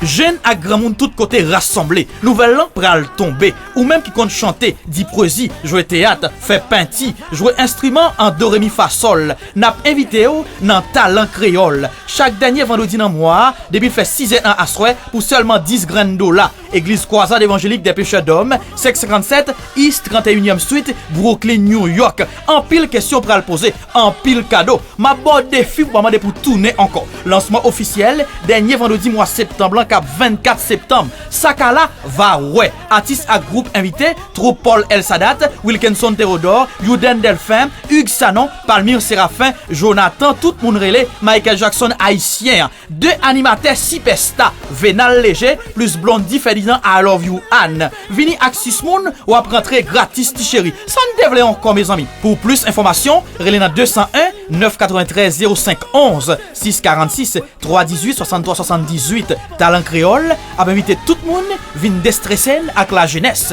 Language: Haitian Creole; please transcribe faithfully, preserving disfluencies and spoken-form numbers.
Jenn ak granmoun tout kote rasanble. Nouvèl lan pral tonbe. Ou menm ki konn chante, di pwezi, jwe teyat, fè penti, jwe enstriman an do re mi fa sòl, n ap envite w nan Talan Kreyòl. Chak dènye vandredi nan mwa a, depi l fè sizè nan aswè, pou sèlman dis grenn dola. Egliz Croisade Évangélique des Pécheurs d'Hommes, senk senkannsèt East trannteyinyèm Street, Brooklyn, New York. Anpil kesyon pral poze, anpil kado. M ap ba w defi pou pa mande pou tounen ankò. Lansman ofisyèl, dènye vandredi mwa septanm lan k ap vennkat septanm. Sa k la, va wè. Atis ak gwoup envite, twoup Paul Elsadat, Wilkenson Théodore, Youden Delphin, Hugues Sanon, Palmyre Séraphin, Jonathan, tout moun rele Michael Jackson ayisyen an. De animatè sipèsta, Venal Léger plis Blondy Ferdinand I Love You Anne. Vini ak sis moun, w ap rantre gratis ti cheri. Sa n te vle ankò, mezanmi? Pou plis enfòmasyon, rele nan de san en, nèf katreventrèz, zewo senk onz, sis karannsis, twa dizuit, swasanntwa, swasanndizuit. Talan Kreyòl ap envite tout moun vin destrese n ak lajenès.